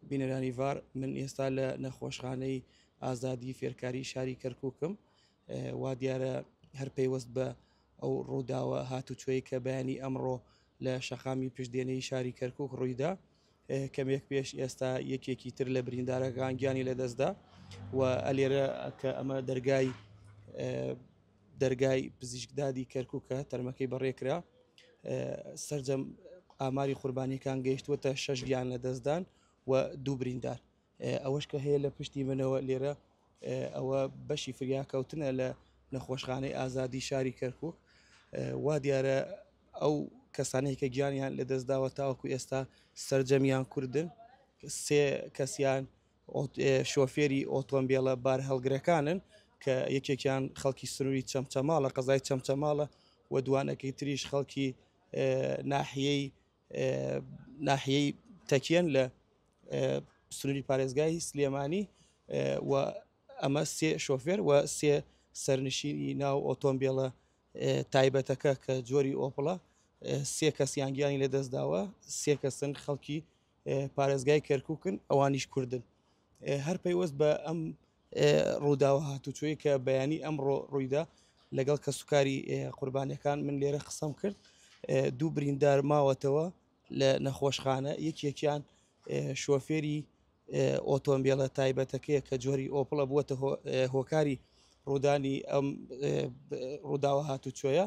بینەرانی ڤار، من ئێستا لە نەخۆشخانەی ئازادی فێرکاری شاری کەرکووکم. وا دیارە هەر پەیوەست بە ئەو ڕووداوە هاتوچۆی کە بەیانی ئەمڕۆ لە شەقامی پشدێنەی شاری کەرکووک ڕوویدا، کەمێک پێش ئێستا یەکێکی تر لە بریندارەکان گیانی لەدەستدا و ئەلێرە کە ئەمە دەرگای دەرگای پزیشکدادی کەرکووکە تەرمەکەی بەڕێکرا. سەرجەم ئاماری قوربانیەکان گەیشتووەتە شەش گیان لەدەستدان و دوو بریندار. ئەوەش کە هەیە لە پشتی منەوە لێرە ئەوە بەشی فریاکەوتنە لە نەخۆشخانەی ئازادی شاری کەرکووک. وا دیارە ئەو کەسانەی کە گیانیان لەدەستداوە تاوەکو ئێستا سەرجەمیان کوردن، سێ کەسیان شۆفێری ئۆتۆمبیلە بارهەڵگرەکانن کە یەکێکیان خەڵکی سنووری چەمچەماڵە، قەزای چەمچەماڵە و دوانەکەی تریش خەڵکی ناحیەی ناحیەی تەکیەن لە سنووری پارێزگای سلێمانی و ئەمە سێ شۆفێر و سێ سەرنشینی ناو ئۆتۆمبیلە تایبەتەکە کە جۆری ئۆپڵە، سێ کەسیان گیانی لەدەستداوە، سێ کەسن خەڵکی پارێزگای کەرکوکن، ئەوانیش کوردن. هەر پەیوەست بە ئەم ڕووداوە هاتوچۆی کە بەیانی ئەمڕۆ ڕوویدا لەگەڵ کەسوکاری قوربانیەکان من لێرە قسەم کرد. دوو بریندار ماوەتەوە لە نەخۆشخانە، یەکێکیان شۆفێری ئۆتۆمبیلە تایبەتەکەیە کە جۆری ئۆپڵە بووەتە هۆکاری ڕوودانی ئەم ڕووداوە هاتوچۆیە.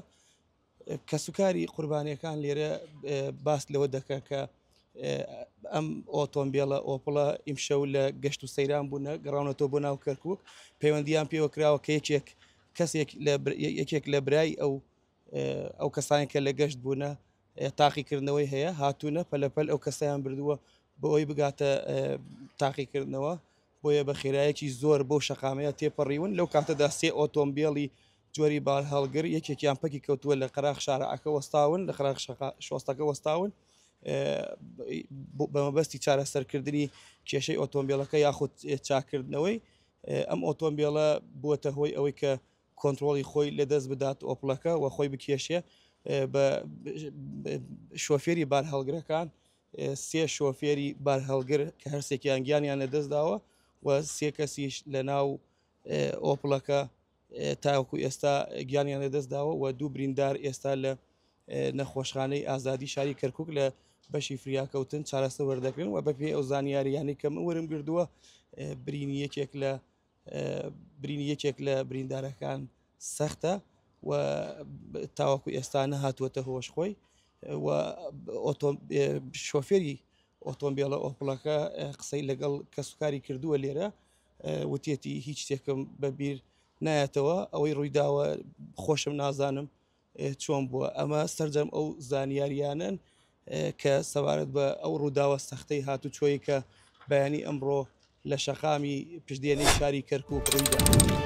کەسوکاری قوربانیەکان لێرە باس لەوە دەکەن کە ئەم ئۆتۆمبیلە ئۆپڵە ئیمشەو لە گەشت و سەیران بوونە، گەڕاونەتەوە بۆ ناو کەرکوک، پەیوەندیان پێوە کراوە کە یەکێک کەسێک یەکێک لە برای ئەو ئەو کەسانی کە لە گەشت بوونە تاقیکردنەوەی هەیە، هاتوونە پەلەپەل ئەو کەسیان بردووە بۆ ئەوی بگاتە تاقیکردنەوە، بۆیە بە خێرایەکی زۆر بۆ شەقامەیە تێپەڕیون. لەو کاتەدا سێ ئۆتۆمبیلی جۆری بارهەڵگر یەکێکیان پەکی کەوتووە لە قەراخ شارعەکە وەستاون، لە قەراخ شۆستەکە وەستاون بە مەبەستی چارەسەرکردنی کێشەی ئۆتۆمبیلەکە یاخود چاکردنەوەی ئەم ئۆتۆمبیلە. بووەتە هۆی ئەوەی کە کۆنترۆڵی خۆی لەدەست بدات ئۆپڵەکە و خۆی بکێشێ بە شۆفێری بارهەڵگرەکان. سێ شۆفێری بارهەڵگر کە هەرسێکیان گیانیان لەدەستداوە و سێ کەسیش لە ناو ئۆپڵەکە تاوەکو ئێستا گیانیان لەدەستداوە و دوو بریندار ئێستا لە نەخۆشخانەی ئازادی شاری کەرکک لە بەشی فریاکەوتن چارەسەر وەردەگرن. و بەپێی ئەو زانیاریانەی کە من وەرم گردووە برینی یەکێک لە برینی یەکێک لە بریندارەکان سەختە و تاوەکو ئێستا نەهاتووەتە هۆش خۆی و شۆفێری ئۆتۆمبیلە ئۆپڵەکە قسەی لەگەڵ کەسوکاری کردووە لێرە، وتێتی هیچ شتێکم بەبیر نایەتەوە، ئەوەی ڕوویداوە خۆشم نازانم چۆن بووە. ئەمە سەرجەم ئەو زانیاریانن کە سەبارەت بە ئەو ڕووداوە سەختەی هاتوچۆی کە بەیانی ئەمڕۆ لە شەقامی پشدێنەی شاری کەرکوک ڕوویدا.